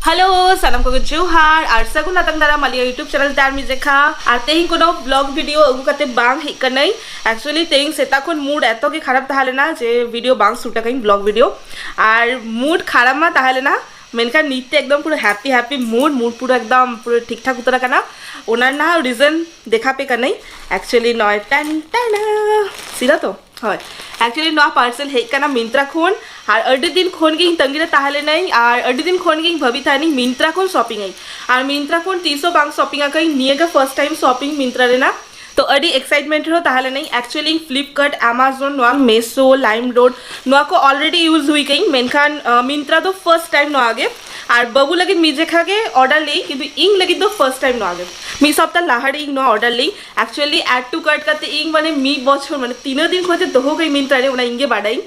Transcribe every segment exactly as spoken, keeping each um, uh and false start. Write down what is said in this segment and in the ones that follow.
Hello, ᱥᱟᱱᱟᱢ ᱠᱚᱜᱮ ᱡᱚᱦᱟᱨ ᱟᱨ ᱥᱟᱹᱜᱩᱱ ᱟᱛᱟᱝ ᱫᱟᱨᱟᱢ ᱟᱞᱮᱭᱟᱜ YouTube ᱪᱮᱱᱮᱞ ᱛᱮ ᱟᱨ ᱢᱤᱫ ᱡᱮᱠᱷᱟ᱾ ᱟᱨ ᱛᱮᱦᱮᱧ ᱠᱳᱱᱳ ᱵᱞᱚᱜ ᱵᱷᱤᱰᱤᱭᱳ ᱟᱹᱜᱩ ᱠᱟᱛᱮ ᱵᱟᱝ ᱦᱮᱡ ᱠᱟᱹᱱᱟᱹᱧ᱾ ᱮᱠᱪᱩᱭᱮᱞᱤ ᱛᱮᱦᱮᱧ ᱥᱮᱛᱟᱜ ᱠᱷᱚᱱ ᱢᱩᱰ ᱮᱛᱚ ᱜᱮ ᱠᱷᱟᱨᱟᱯ ᱛᱟᱦᱮᱸ ᱞᱮᱱᱟ ᱡᱮ ᱵᱷᱤᱰᱤᱭᱳ ᱵᱟᱝ ᱥᱩᱴ ᱟᱠᱟᱧ, ᱵᱞᱚᱜ ᱵᱷᱤᱰᱤᱭᱳ᱾ ᱟᱨ ᱢᱩᱰ ᱠᱷᱟᱨᱟᱯ ᱢᱟ ᱛᱟᱦᱮᱸ ᱞᱮᱱᱟ, ᱢᱮᱱᱠᱷᱟᱱ ᱱᱤᱛ ᱛᱮ ᱮᱠᱫᱚᱢ ᱯᱩᱨᱟᱹ ᱦᱮᱯᱤ ᱦᱮᱯᱤ ᱢᱩᱰ, ᱢᱩᱰ ᱯᱩᱨᱟᱹ ᱮᱠᱫᱚᱢ ᱯᱩᱨᱟᱹ ᱴᱷᱤᱠ ᱴᱷᱟᱠ ᱩᱛᱟᱹᱨ ᱟᱠᱟᱱᱟ᱾ ᱚᱱᱟ ᱨᱮᱱᱟᱜ ᱨᱤᱡᱮᱱ ᱫᱮᱠᱷᱟ ᱯᱮ ᱠᱟᱹᱱᱟᱹᱧ᱾ ᱮᱠᱪᱩᱭᱮᱞᱤ ᱱᱚᱜᱼᱚᱭ ᱴᱟᱱ ᱴᱟᱱᱟ, ᱥᱤᱫᱷᱟ ᱛᱚ? ᱦᱳᱭ, ᱮᱠᱪᱩᱭᱮᱞᱤ ᱱᱚᱣᱟ ᱯᱟᱨᱥᱮᱞ ᱦᱮᱡ ᱠᱟᱱᱟ ᱢᱤᱱᱛᱨᱟ ᱠᱷᱚᱱ᱾ ᱟᱨ ᱟᱹᱰᱤ ᱫᱤᱱ ᱠᱷᱚᱱ ᱜᱤᱧ ᱛᱟᱺᱜᱤ ᱨᱮ ᱛᱟᱦᱮᱸ ᱞᱮᱱᱟᱹᱧ, ᱟᱨ ᱟᱹᱰᱤ ᱫᱤᱱ ᱠᱷᱚᱱ ᱜᱤᱧ ᱵᱷᱟᱹᱵᱤ ᱛᱟᱦᱮᱱᱤᱧ ᱢᱤᱱᱛᱨᱟ ᱠᱷᱚᱱ ᱥᱚᱯᱤᱝ ᱟᱹᱧ᱾ ᱟᱨ ᱢᱤᱱᱛᱨᱟ ᱠᱷᱚᱱ ᱛᱤᱥ ᱦᱚᱸ ᱵᱟᱝ ᱥᱚᱯᱤᱝ ᱟᱠᱟᱫᱟᱹᱧ, ᱱᱤᱭᱟᱹ ᱜᱮ ᱯᱷᱟᱨᱥᱴ ᱴᱟᱭᱤᱢ ᱥᱚᱯᱤᱝ ᱢᱤᱱᱛᱨᱟ ᱨᱮᱱᱟᱜ᱾ ᱛᱚ ᱟᱹᱰᱤ ᱮᱠᱥᱟᱭᱤᱴᱢᱮᱱᱴ ᱨᱮᱦᱚᱸ ᱛᱟᱦᱮᱸ ᱞᱮᱱᱟᱹᱧ᱾ ᱮᱠᱪᱩᱭᱮᱞᱤ ᱤᱧ ᱯᱷᱞᱤᱯᱠᱟᱨᱴ, ᱟᱢᱟᱡᱚᱱ, ᱱᱚᱣᱟ ᱢᱮᱥᱳ, ᱞᱟᱭᱤᱢ ᱨᱳᱰ, ᱱᱚᱣᱟ ᱠᱚ ᱚᱞᱨᱮᱰᱤ ᱤᱭᱩᱡᱽ ᱦᱩᱭ ᱠᱟᱹᱧ, ᱢᱮᱱᱠᱷᱟᱱ ᱟᱸ, ᱢᱤᱱᱛᱨᱟ ᱫᱚ ᱯᱷᱟᱨᱥᱴ ᱴᱟᱭᱤᱢ ᱱᱚᱣᱟ ᱜᱮ᱾ ᱟᱨ ᱵᱟᱹᱵᱩ ᱞᱟᱹᱜᱤᱫ ᱢᱤᱫ ᱡᱮᱠᱷᱟ ᱜᱮ ᱚᱰᱟᱨ ᱞᱮᱫᱟᱹᱧ, ᱠᱤᱱᱛᱩ ᱤᱧ ᱞᱟᱹᱜᱤᱫ ᱫᱚ ᱯᱷᱟᱨᱥᱴ ᱴᱟᱭᱤᱢ ᱱᱚᱣᱟ ᱜᱮ᱾ ᱢᱤᱫ ᱥᱚᱯᱛᱟ ᱞᱟᱦᱟ ᱨᱮ ᱤᱧ ᱱᱚᱣᱟ ᱚᱰᱟᱨ ᱞᱮᱫᱟᱹᱧ᱾ ᱮᱠᱪᱩᱭᱮᱞᱤ ᱮᱰ ᱴᱩ ᱠᱟᱨᱴ ᱠᱟᱛᱮ ᱤᱧ ᱢᱟᱱᱮ ᱢᱤᱫ ᱵᱚᱪᱷᱚᱨ, ᱢᱟᱱᱮ ᱛᱤᱱᱟᱹᱜ ᱫᱤᱱ ᱠᱷᱚᱱ ᱪᱚ ᱫᱚᱦᱚ ᱠᱟᱹᱧ ᱢᱤᱱᱛᱨᱟ ᱨᱮ, ᱚᱱᱟ ᱤᱧ ᱜᱮ ᱵᱟᱰᱟᱭᱟᱹᱧ᱾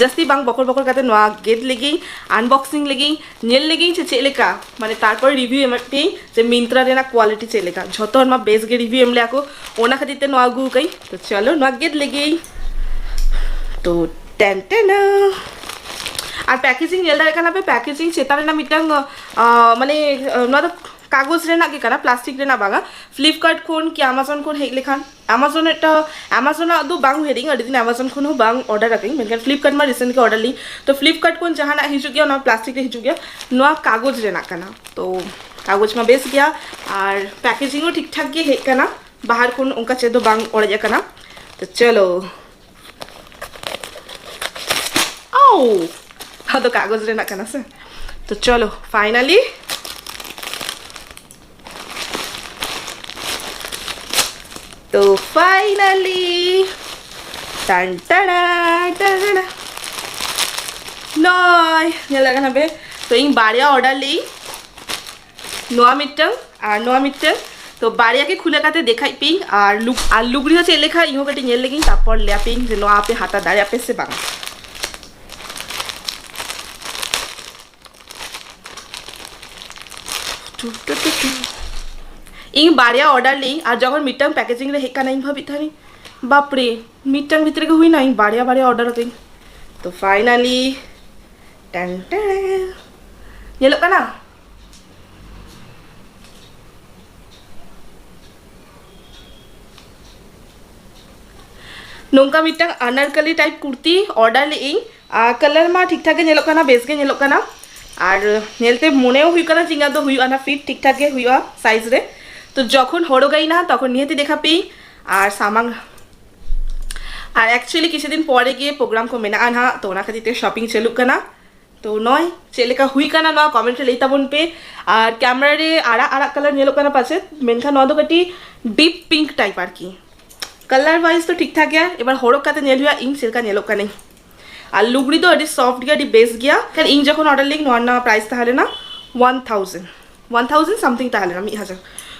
ᱡᱟᱹᱥᱛᱤ ᱵᱟᱝ ᱵᱚᱠᱚᱨ ᱵᱚᱠᱚᱨ ᱠᱟᱛᱮ ᱱᱚᱣᱟ ᱜᱮᱫ ᱞᱮᱜᱤᱧ, ᱟᱱᱵᱚᱠᱥᱤᱝ ᱞᱮᱜᱤᱧ, ᱧᱮᱞ ᱞᱮᱜᱤᱧ ᱪᱮ ᱪᱮᱫ ᱞᱮᱠᱟ, ᱢᱟᱱᱮ ᱛᱟᱨᱯᱚᱨ ᱨᱤᱵᱷᱤᱭᱩ ᱮᱢᱟᱫ ᱯᱮᱭᱟᱹᱧ ᱡᱮ ᱢᱤᱱᱛᱨᱟ ᱨᱮᱱᱟᱜ ᱠᱣᱟᱞᱤᱴᱤ ᱪᱮᱫ ᱞᱮᱠᱟ᱾ ᱡᱷᱚᱛᱚ ᱦᱚᱲ ᱢᱟ ᱵᱮᱥ ᱜᱮ ᱨᱤᱵᱷᱤᱭᱩ ᱮᱢ ᱞᱮᱭᱟ ᱠᱚ, ᱚᱱᱟ ᱠᱷᱟᱹᱛᱤᱨ ᱛᱮ ᱱᱚᱣᱟ ᱟᱹᱜᱩ ᱠᱟᱹᱧ᱾ ᱛᱚ ᱪᱚᱞᱚ ᱱᱚᱣᱟ ᱜᱮᱫ ᱞᱮᱜᱤᱧ᱾ ᱛᱚ ᱴᱮᱱ ᱴᱮᱱᱟ᱾ ᱟᱨ ᱯᱮᱠᱮᱡᱤᱝ ᱧᱮᱞ ᱫᱟᱲᱮᱭᱟᱜ ᱠᱟᱱᱟ ᱯᱮ, ᱯᱮᱠᱮᱡᱤᱝ ᱪᱮᱛᱟᱱ ᱨᱮᱱᱟᱜ ᱢᱤᱫᱴᱟᱝ, ᱟᱸ, ᱢᱟᱱᱮ, ᱟᱸ, ᱱᱚᱣᱟ ᱫᱚ ᱠᱟᱜᱚᱡᱽ ᱨᱮᱱᱟᱜ ᱜᱮ ᱠᱟᱱᱟ, ᱯᱞᱟᱥᱴᱤᱠ ᱨᱮᱱᱟᱜ ᱵᱟᱝᱟ᱾ ᱯᱷᱞᱤᱯᱠᱟᱨᱴ ᱠᱷᱚᱱ ᱠᱤ ᱟᱢᱟᱡᱚᱱ ᱠᱷᱚᱱ ᱦᱮᱡ ᱞᱮᱠᱷᱟᱱ, ᱟᱢᱟᱡᱚᱱ ᱮᱴᱟ, ᱟᱢᱟᱡᱚᱱᱟᱜ ᱫᱚ ᱵᱟᱝ ᱩᱭᱦᱟᱹᱨᱤᱧ, ᱟᱹᱰᱤ ᱫᱤᱱ ᱟᱢᱟᱡᱚᱱ ᱠᱷᱚᱱ ᱦᱚᱸ ᱵᱟᱝ ᱚᱰᱟᱨ ᱟᱠᱟᱧ, ᱢᱮᱱᱠᱷᱟᱱ ᱯᱷᱞᱤᱯᱠᱟᱨᱴ ᱢᱟ ᱨᱤᱥᱮᱱᱴ ᱜᱮ ᱚᱰᱟᱨ ᱞᱤᱧ᱾ ᱛᱚ ᱯᱷᱞᱤᱯᱠᱟᱨᱴ ᱠᱷᱚᱱ ᱡᱟᱦᱟᱱᱟᱜ ᱦᱤᱡᱩᱜ ᱜᱮᱭᱟ, ᱚᱱᱟ ᱯᱞᱟᱥᱴᱤᱠ ᱨᱮ ᱦᱤᱡᱩᱜ ᱜᱮᱭᱟ, ᱱᱚᱣᱟ ᱠᱟᱜᱚᱡᱽ ᱨᱮᱱᱟᱜ ᱠᱟᱱᱟ᱾ ᱛᱚ ᱠᱟᱜᱚᱡᱽ ᱢᱟ ᱵᱮᱥ ᱜᱮᱭᱟ, ᱟᱨ ᱯᱮᱠᱮᱡᱤᱝ ᱦᱚᱸ ᱴᱷᱤᱠ ᱴᱷᱟᱠ ᱜᱮ ᱦᱮᱡ ᱠᱟᱱᱟ, ᱵᱟᱦᱟᱨ ᱠᱷᱚᱱ ᱚᱱᱠᱟ ᱪᱮᱫ ᱫᱚ ᱵᱟᱝ ᱚᱲᱮᱡ ᱟᱠᱟᱱᱟ᱾ ᱛᱚ ᱪᱚᱞᱚ, ᱟᱣ, ᱟᱫᱚ ᱠᱟᱜᱚᱡᱽ ᱨᱮᱱᱟᱜ ᱠᱟᱱᱟ ᱥᱮ᱾ ᱛᱚ ᱪᱚᱞᱚ ᱯᱷᱟᱭᱱᱟᱞᱤ, ᱛᱚ ᱯᱷᱟᱭᱱᱟᱞᱤ, ᱴᱟᱱ ᱴᱟᱲᱟ, ᱴᱟᱱ ᱴᱟᱲᱟ᱾ ᱱᱚᱭ ᱧᱮᱞ ᱠᱟᱱᱟ ᱯᱮ? ᱛᱚ ᱤᱧ ᱵᱟᱨᱭᱟ ᱚᱰᱟᱨ ᱞᱮᱫᱟᱹᱧ, ᱱᱚᱣᱟ ᱢᱤᱫᱴᱟᱝ ᱟᱨ ᱱᱚᱣᱟ ᱢᱤᱫᱴᱟᱝ᱾ ᱛᱚ ᱵᱟᱨᱭᱟ ᱜᱮ ᱠᱷᱩᱞᱟᱹ ᱠᱟᱛᱮ ᱫᱮᱠᱷᱟᱭ ᱯᱮᱭᱟᱹᱧ, ᱟᱨ ᱞᱩᱜ-, ᱟᱨ ᱞᱩᱜᱽᱲᱤ ᱦᱚᱸ ᱪᱮᱫ ᱞᱮᱠᱟ ᱤᱧ ᱦᱚᱸ ᱠᱟᱹᱴᱤᱡ ᱧᱮᱞ ᱞᱮᱜᱤᱧ, ᱛᱟᱨᱯᱚᱨ ᱞᱟᱹᱭ ᱟᱯᱮᱭᱟᱹᱧ ᱡᱮ ᱱᱚᱣᱟ ᱟᱯᱮ ᱦᱟᱛᱟᱣ ᱫᱟᱲᱮᱭᱟᱜ ᱯᱮ ᱥᱮ ᱵᱟᱝ᱾ ᱤᱧ ᱵᱟᱨᱭᱟ ᱚᱰᱟᱨ ᱞᱮᱫᱟᱹᱧ, ᱟᱨ ᱡᱚᱠᱷᱚᱱ ᱢᱤᱫᱴᱟᱝ ᱯᱮᱠᱮᱡᱤᱝ ᱨᱮ ᱦᱮᱡ ᱠᱟᱱᱟ, ᱤᱧ ᱵᱷᱟᱵᱤᱛ ᱛᱟᱦᱮᱱᱤᱧ, ᱵᱟᱯᱨᱮ, ᱢᱤᱫᱴᱟᱝ ᱵᱷᱤᱛᱨᱤ ᱜᱮ ᱦᱩᱭᱱᱟ, ᱤᱧ ᱵᱟᱨᱭᱟ ᱵᱟᱨᱭᱟ ᱚᱰᱟᱨ ᱟᱠᱟᱫᱟᱹᱧ᱾ ᱛᱚ ᱯᱷᱟᱭᱱᱟᱞᱤ, ᱴᱮᱱ ᱴᱮᱱ, ᱧᱮᱞᱚᱜ ᱠᱟᱱᱟ? ᱱᱚᱝᱠᱟ ᱢᱤᱫᱴᱟᱝ ᱟᱱᱟᱨᱠᱟᱞᱤ ᱴᱟᱭᱤᱯ ᱠᱩᱨᱛᱤ ᱚᱰᱟᱨ ᱞᱮᱫ ᱟᱹᱧ᱾ ᱟᱨ ᱠᱟᱞᱟᱨ ᱢᱟ ᱴᱷᱤᱠ ᱴᱷᱟᱠ ᱜᱮ ᱧᱮᱞᱚᱜ ᱠᱟᱱᱟ, ᱵᱮᱥ ᱜᱮ ᱧᱮᱞᱚᱜ ᱠᱟᱱᱟ᱾ ᱟᱨ ᱧᱮᱞᱛᱮ ᱢᱚᱱᱮ ᱦᱚᱸ ᱦᱩᱭᱩᱜ ᱠᱟᱱᱟ ᱡᱮ ᱤᱧᱟᱹᱜ ᱫᱚ ᱦᱩᱭᱩᱜᱼᱟ, ᱚᱱᱟ ᱯᱷᱤᱴ ᱴᱷᱤᱠ ᱴᱷᱟᱠ ᱜᱮ ᱦᱩᱭᱩᱜᱼᱟ ᱥᱟᱭᱤᱡᱽ ᱨᱮ᱾ ᱛᱚ ᱡᱚᱠᱷᱚᱱ ᱦᱚᱨᱚᱜᱟᱹᱧ ᱱᱟᱦᱟᱜ ᱛᱚᱠᱷᱚᱱ ᱱᱤᱦᱟᱹᱛᱤ ᱫᱮᱠᱷᱟ ᱯᱮᱭᱟᱹᱧ᱾ ᱟᱨ ᱥᱟᱢᱟᱝ ᱟᱨ actually ᱠᱤᱪᱷᱩ ᱫᱤᱱ ᱯᱚᱨᱮ ᱜᱮ ᱯᱨᱳᱜᱨᱟᱢ ᱠᱚ ᱢᱮᱱᱟᱜᱼᱟ ᱱᱟᱦᱟᱜ, ᱛᱚ ᱚᱱᱟ ᱠᱷᱟᱹᱛᱤᱨ ᱛᱮ ᱥᱚᱯᱤᱝ ᱪᱟᱹᱞᱩᱜ ᱠᱟᱱᱟ᱾ ᱛᱚ ᱱᱚᱜᱼᱚᱭ ᱪᱮᱫ ᱞᱮᱠᱟ ᱦᱩᱭ ᱠᱟᱱᱟ ᱱᱚᱣᱟ ᱠᱚᱢᱮᱱᱴ ᱨᱮ ᱞᱟᱹᱭ ᱛᱟᱵᱚᱱ ᱯᱮ᱾ ᱟᱨ ᱠᱮᱢᱨᱟ ᱨᱮ ᱟᱨᱟᱜ ᱟᱨᱟᱜ ᱠᱟᱞᱟᱨ ᱧᱮᱞᱚᱜ ᱠᱟᱱᱟ ᱯᱟᱪᱮᱫ, ᱢᱮᱱᱠᱷᱟᱱ ᱱᱚᱣᱟ ᱫᱚ ᱠᱟᱹᱴᱤᱡ ᱰᱤᱯ ᱯᱤᱝᱠ ᱴᱟᱭᱤᱯ ᱟᱨᱠᱤ᱾ ᱠᱟᱞᱟᱨ ᱣᱟᱭᱤᱡ ᱫᱚ ᱴᱷᱤᱠ ᱴᱷᱟᱠ ᱜᱮᱭᱟ, ᱮᱵᱟᱨ ᱦᱚᱨᱚᱜ ᱠᱟᱛᱮ ᱧᱮᱞ ᱦᱩᱭᱩᱜᱼᱟ ᱤᱧ ᱪᱮᱫ ᱞᱮᱠᱟ ᱧᱮᱞᱚᱜ ᱠᱟᱱᱟᱹᱧ᱾ ᱟᱨ ᱞᱩᱜᱽᱲᱤ ᱫᱚ ᱟᱹᱰᱤ ᱥᱚᱯᱷᱴ ᱜᱮᱭᱟ, ᱟᱹᱰᱤ ᱵᱮᱥ ᱜᱮᱭᱟ᱾ ᱠᱷᱟᱱ ᱤᱧ ᱡᱚᱠᱷᱚᱱ ᱚᱰᱟᱨ ᱞᱮᱫᱟᱹᱧ ᱱᱚᱣᱟ ᱨᱮᱱᱟᱜ ᱯᱨᱟᱭᱤᱥ ᱛᱟᱦᱮᱸ ᱞᱮᱱᱟ one thousand, one thousand something ᱛᱟᱦᱮᱸ ᱞᱮᱱᱟ, ᱢᱤᱫ ᱦᱟᱡᱟᱨ᱾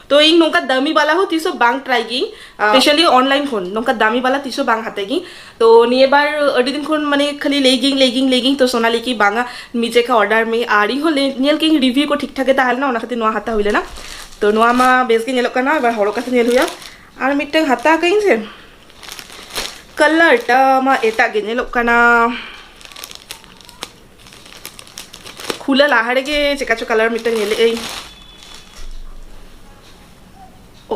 ᱛᱚ ᱤᱧ ᱱᱚᱝᱠᱟ ᱫᱟᱢᱤ ᱵᱟᱞᱟ ᱦᱚᱸ ᱛᱤᱥ ᱦᱚᱸ ᱵᱟᱝ ᱴᱨᱟᱭ ᱜᱤᱧ, ᱟᱨ specially online ᱠᱷᱚᱱ ᱱᱚᱝᱠᱟ ᱫᱟᱢᱤ ᱵᱟᱞᱟ ᱛᱤᱥ ᱦᱚᱸ ᱵᱟᱝ ᱦᱟᱛᱟᱣ ᱜᱤᱧ᱾ ᱛᱚ ᱱᱤᱭᱟᱹ ᱵᱟᱨ ᱟᱹᱰᱤ ᱫᱤᱱ ᱠᱷᱚᱱ ᱢᱟᱱᱮ ᱠᱷᱟᱹᱞᱤ ᱞᱟᱹᱭ ᱜᱤᱧ, ᱞᱟᱹᱭ ᱜᱤᱧ, ᱞᱟᱹᱭ ᱜᱤᱧ᱾ ᱛᱚ ᱥᱳᱱᱟᱞᱤ ᱠᱤ ᱵᱟᱝᱟ, ᱢᱤᱫ ᱡᱟᱭᱜᱟ ᱚᱰᱟᱨ ᱢᱮ᱾ ᱟᱨ ᱤᱧ ᱦᱚᱸ ᱞᱟᱹᱭ, ᱧᱮᱞ ᱠᱮᱫᱟᱹᱧ ᱨᱤᱵᱷᱤᱭᱩ ᱠᱚ ᱴᱷᱤᱠ ᱴᱷᱟᱠ ᱜᱮ ᱛᱟᱦᱮᱸ ᱞᱮᱱᱟ, ᱚᱱᱟ ᱠᱷᱟᱹᱛᱤᱨ ᱱᱚᱣᱟ ᱦᱟᱛᱟᱣ ᱦᱩᱭ ᱞᱮᱱᱟ᱾ ᱛᱚ ᱱᱚᱣᱟ ᱢᱟ ᱵᱮᱥ ᱜᱮ ᱧᱮᱞᱚᱜ ᱠᱟᱱᱟ, ᱮᱵᱟᱨ ᱦᱚᱨᱚᱜ ᱠᱟᱛᱮ ᱧᱮᱞ ᱦᱩᱭᱩᱜᱼᱟ᱾ ᱟᱨ ᱢᱤᱫᱴᱟᱝ ᱦᱟᱛᱟᱣ ᱠᱟᱜ ᱤᱧ ᱥᱮ, ᱠᱟᱞᱟᱨ ᱴᱟ ᱢᱟ ᱮᱴᱟᱜ ᱜᱮ ᱧᱮᱞᱚᱜ ᱠᱟᱱᱟ᱾ ᱠᱷᱩᱞᱟᱹ ᱞᱟᱦᱟ ᱨᱮᱜᱮ ᱪᱮᱠᱟ ᱪᱚ ᱠᱟᱞᱟᱨ ᱢᱤᱫᱴᱟᱝ ᱧᱮᱞᱮᱫ ᱟᱹᱧ᱾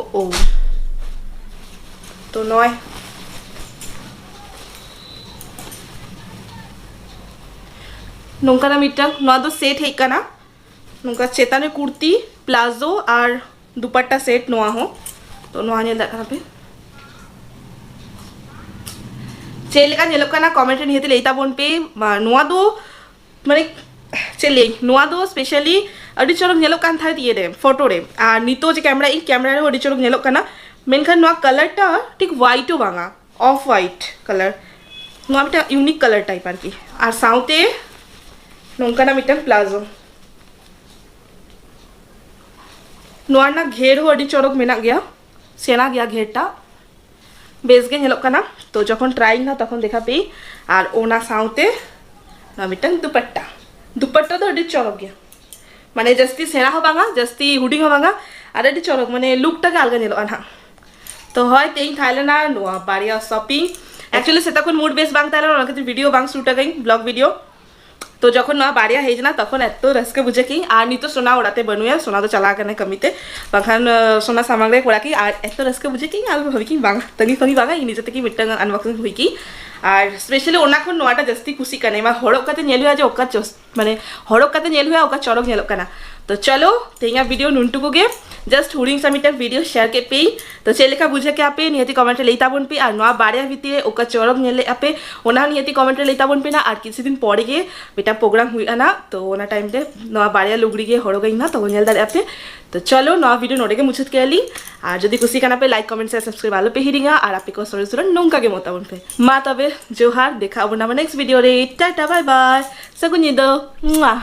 ᱳ ᱳ, ᱛᱚ ᱱᱚᱜᱼᱚᱭ ᱱᱚᱝᱠᱟᱱᱟᱜ ᱢᱤᱫᱴᱟᱝ, ᱱᱚᱣᱟ ᱫᱚ ᱥᱮᱴ ᱦᱮᱡ ᱠᱟᱱᱟ᱾ ᱱᱚᱝᱠᱟ ᱪᱮᱛᱟᱱ ᱨᱮ ᱠᱩᱨᱛᱤ, ᱯᱞᱟᱡᱳ ᱟᱨ ᱫᱩᱯᱟᱴᱴᱟ ᱥᱮᱴ ᱱᱚᱣᱟ ᱦᱚᱸ᱾ ᱛᱚ ᱱᱚᱣᱟ ᱧᱮᱞ ᱫᱟᱲᱮᱭᱟᱜ ᱠᱟᱱᱟ ᱯᱮ᱾ ᱪᱮᱫ ᱞᱮᱠᱟ ᱧᱮᱞᱚᱜ ᱠᱟᱱᱟ ᱠᱚᱢᱮᱱᱴ ᱨᱮ ᱱᱤᱦᱟᱹᱛ ᱞᱟᱹᱭ ᱛᱟᱵᱚᱱ ᱯᱮ᱾ ᱢᱟ, ᱱᱚᱣᱟ ᱫᱚ ᱢᱟᱱᱮ ᱪᱮᱫ ᱞᱟᱹᱭ, ᱱᱚᱣᱟ ᱫᱚ ᱥᱯᱮᱥᱟᱞᱤ ᱟᱹᱰᱤ ᱪᱚᱨᱚᱠ ᱧᱮᱞᱚᱜ ᱠᱟᱱ ᱛᱟᱦᱮᱸᱫ ᱤᱭᱟᱹ ᱨᱮ, ᱯᱷᱳᱴᱳ ᱨᱮ᱾ ᱟᱨ ᱱᱤᱛᱚᱜ ᱡᱮ ᱠᱮᱢᱨᱟ, ᱤᱧ ᱠᱮᱢᱨᱟ ᱨᱮᱦᱚᱸ ᱟᱹᱰᱤ ᱪᱚᱨᱚᱠ ᱧᱮᱞᱚᱜ ᱠᱟᱱᱟ, ᱢᱮᱱᱠᱷᱟᱱ ᱱᱚᱣᱟ ᱠᱟᱞᱟᱨᱴᱟ ᱴᱷᱤᱠ ᱦᱳᱣᱟᱭᱤᱴ ᱦᱚᱸ ᱵᱟᱝᱟ, ᱚᱯᱷ ᱦᱳᱣᱟᱭᱤᱴ ᱠᱟᱞᱟᱨ᱾ ᱱᱚᱣᱟ ᱢᱤᱫᱴᱟᱝ ᱤᱭᱩᱱᱤᱠ ᱠᱟᱞᱟᱨ ᱴᱟᱭᱤᱯ ᱟᱨᱠᱤ᱾ ᱟᱨ ᱥᱟᱶᱛᱮ ᱱᱚᱝᱠᱟᱱᱟᱜ ᱢᱤᱫᱴᱟᱝ ᱯᱞᱟᱡᱳ᱾ ᱱᱚᱣᱟ ᱨᱮᱱᱟᱜ ᱜᱷᱮᱨ ᱦᱚᱸ ᱟᱹᱰᱤ ᱪᱚᱨᱚᱠ ᱢᱮᱱᱟᱜ ᱜᱮᱭᱟ, ᱥᱮᱬᱟ ᱜᱮᱭᱟ ᱜᱷᱮᱨᱴᱟ, ᱵᱮᱥ ᱜᱮ ᱧᱮᱞᱚᱜ ᱠᱟᱱᱟ᱾ ᱛᱚ ᱡᱚᱠᱷᱚᱱ ᱴᱨᱟᱭᱤᱝ ᱱᱟ ᱛᱚᱠᱷᱚᱱ ᱫᱮᱠᱷᱟ ᱯᱮ᱾ ᱟᱨ ᱚᱱᱟ ᱥᱟᱶᱛᱮ ᱱᱚᱣᱟ ᱢᱤᱫᱴᱟᱝ ᱫᱩᱯᱟᱴᱴᱟ, ᱫᱩᱯᱟᱴᱴᱟ ᱫᱚ ᱟᱹᱰᱤ ᱪᱚᱨᱚᱠ ᱜᱮᱭᱟ, ᱢᱟᱱᱮ ᱡᱟᱹᱥᱛᱤ ᱥᱮᱬᱟ ᱦᱚᱸ ᱵᱟᱝᱟ, ᱡᱟᱹᱥᱛᱤ ᱦᱩᱰᱤᱧ ᱦᱚᱸ ᱵᱟᱝᱟ, ᱟᱨ ᱟᱹᱰᱤ ᱪᱚᱨᱚᱠ, ᱢᱟᱱᱮ ᱞᱩᱠᱴᱟ ᱜᱮ ᱟᱞᱜᱟ ᱧᱮᱞᱚᱜᱼᱟ ᱱᱟᱦᱟᱜ᱾ ᱛᱚ ᱦᱳᱭ, ᱛᱮᱦᱮᱧ ᱛᱟᱦᱮᱸ ᱞᱮᱱᱟ ᱱᱚᱣᱟ ᱵᱟᱨᱭᱟ ᱥᱚᱯᱤᱝ᱾ Actually ᱥᱮᱛᱟᱜ ᱠᱷᱚᱱ ᱢᱩᱰ ᱵᱮᱥ ᱵᱟᱝ ᱛᱟᱦᱮᱸ ᱞᱮᱱᱟ, ᱚᱱᱟ ᱠᱷᱟᱹᱛᱤᱨ ᱵᱷᱤᱰᱤᱭᱳ ᱵᱟᱝ ᱥᱩᱴ ᱟᱠᱟᱫᱟᱹᱧ, ᱵᱞᱚᱜ ᱵᱷᱤᱰᱤᱭᱳ᱾ ᱛᱚ ᱡᱚᱠᱷᱚᱱ ᱱᱚᱣᱟ ᱵᱟᱨᱭᱟ ᱦᱮᱡ ᱮᱱᱟ, ᱛᱚᱠᱷᱚᱱ ᱮᱛᱚ ᱨᱟᱹᱥᱠᱟᱹ ᱵᱩᱡᱷᱟᱹᱣ ᱠᱤᱧ᱾ ᱟᱨ ᱱᱤᱛᱚᱜ ᱥᱳᱱᱟ ᱚᱲᱟᱜ ᱛᱮ ᱵᱟᱹᱱᱩᱭᱟ, ᱥᱳᱱᱟ ᱫᱚ ᱪᱟᱞᱟᱣ ᱠᱟᱱᱟᱭ ᱠᱟᱹᱢᱤ ᱛᱮ, ᱵᱟᱝᱠᱷᱟᱱ ᱟᱸ, ᱥᱳᱱᱟ ᱥᱟᱢᱟᱝ ᱨᱮ ᱠᱚᱲᱟ ᱠᱤᱧ᱾ ᱟᱨ ᱮᱛᱚ ᱨᱟᱹᱥᱠᱟᱹ ᱵᱩᱡᱷᱟᱹᱣ ᱠᱤᱧ, ᱟᱨ ᱵᱷᱟᱵᱤ ᱠᱤᱧ ᱵᱟᱝᱟ, ᱛᱟᱹᱝᱜᱤ ᱛᱟᱹᱝᱜᱤ ᱵᱟᱝᱟ, ᱤᱧ ᱱᱤᱡᱮ ᱛᱮᱜᱮ ᱢᱤᱫᱴᱟᱝ unboxing ᱦᱩᱭ ᱠᱤᱧ᱾ ᱟᱨ specially ᱚᱱᱟ ᱠᱷᱚᱱ ᱱᱚᱣᱟᱴᱟ ᱡᱟᱹᱥᱛᱤ ᱠᱩᱥᱤᱜ ᱠᱟᱱᱟ, ᱢᱟ ᱦᱚᱨᱚᱜ ᱠᱟᱛᱮ ᱧᱮᱞ ᱦᱩᱭᱩᱜᱼᱟ ᱡᱮ ᱚᱠᱟ ᱪᱚᱥ ᱢᱟᱱᱮ ᱦᱚᱨᱚᱜ ᱠᱟᱛᱮ ᱧᱮᱞ ᱦᱩᱭᱩᱜᱼᱟ ᱚᱠᱟ ᱪᱚᱨᱚᱠ ᱧᱮᱞᱚᱜ ᱠᱟᱱᱟ᱾ ᱛᱚ ᱪᱚᱞᱚ, ᱛᱮᱦᱮᱧᱟᱜ ᱵᱷᱤᱰᱤᱭᱳ ᱱᱩᱱᱴᱩᱠᱩ ᱜᱮ᱾ Just ᱦᱩᱰᱤᱧ ᱥᱟ ᱢᱤᱫᱴᱟᱝ ᱵᱷᱤᱰᱤᱭᱳ ᱥᱮᱭᱟᱨ ᱠᱮᱫ ᱯᱮᱭᱟᱹᱧ᱾ ᱛᱚ ᱪᱮᱫ ᱞᱮᱠᱟ ᱵᱩᱡᱷᱟᱹᱣ ᱠᱮᱫᱼᱟ ᱯᱮ, ᱱᱤᱦᱟᱹᱛᱤ ᱠᱚᱢᱮᱱᱴ ᱨᱮ ᱞᱟᱹᱭ ᱛᱟᱵᱚᱱ ᱯᱮ᱾ ᱟᱨ ᱱᱚᱣᱟ ᱵᱟᱨᱭᱟ ᱵᱷᱤᱛᱤᱨ ᱨᱮ ᱚᱠᱟ ᱪᱚᱨᱚᱠ ᱧᱮᱞ ᱞᱮᱫᱼᱟ ᱯᱮ, ᱚᱱᱟ ᱦᱚᱸ ᱱᱤᱦᱟᱹᱛᱤ ᱠᱚᱢᱮᱱᱴ ᱨᱮ ᱞᱟᱹᱭ ᱛᱟᱵᱚᱱ ᱯᱮ ᱱᱟ᱾ ᱟᱨ ᱠᱤᱪᱷᱩ ᱫᱤᱱ ᱯᱚᱨᱮ ᱜᱮ ᱢᱤᱫᱴᱟᱝ ᱯᱨᱳᱜᱨᱟᱢ ᱦᱩᱭᱩᱜᱼᱟ ᱱᱟ᱾ ᱛᱚ ᱚᱱᱟ ᱴᱟᱭᱤᱢ ᱨᱮ ᱱᱚᱣᱟ ᱵᱟᱨᱭᱟ ᱞᱩᱜᱽᱲᱤ ᱜᱮ ᱦᱚᱨᱚᱜᱟᱹᱧ ᱱᱟ, ᱛᱚ ᱧᱮᱞ ᱫᱟᱲᱮᱭᱟᱜᱼᱟ ᱯᱮ᱾ ᱛᱚ ᱪᱚᱞᱚ, ᱱᱚᱣᱟ ᱵᱷᱤᱰᱤᱭᱳ ᱱᱚᱰᱮ ᱜᱮ ᱢᱩᱪᱟᱹᱫ ᱠᱮᱫᱼᱟ ᱞᱤᱧ᱾ ᱟᱨ ᱡᱩᱫᱤ ᱠᱩᱥᱤ ᱠᱟᱱᱟ ᱯᱮ, ᱞᱟᱭᱤᱠ, ᱠᱚᱢᱮᱱᱴ, ᱥᱮᱭᱟᱨ, ᱥᱟᱵᱥᱠᱨᱟᱭᱤᱵ ᱟᱞᱚ ᱯᱮ ᱦᱤᱲᱤᱧᱟ᱾ ᱟᱨ ᱟᱯᱮ ᱠᱚ ᱥᱚᱨᱮᱥ ᱥᱚᱨᱮᱥ ᱱᱚᱝᱠᱟ ᱜᱮ ᱮᱢᱚᱜ ᱛᱟᱵᱚᱱ ᱯᱮ᱾ ᱢᱟ ᱛᱚᱵᱮ ᱡᱚᱦᱟᱨ, ᱫᱮᱠᱷᱟ ᱟᱵᱚᱱ ᱟᱵᱟᱨ ᱱᱮᱠᱥᱴ ᱵᱷᱤᱰᱤᱭᱳ ᱨᱮ᱾ ᱴᱟᱴᱟ, ᱵᱟᱭ ᱵᱟᱭ, ᱥᱟᱹᱜᱩᱱ ᱧᱤᱫᱟᱹ᱾ ᱢᱩᱟ᱾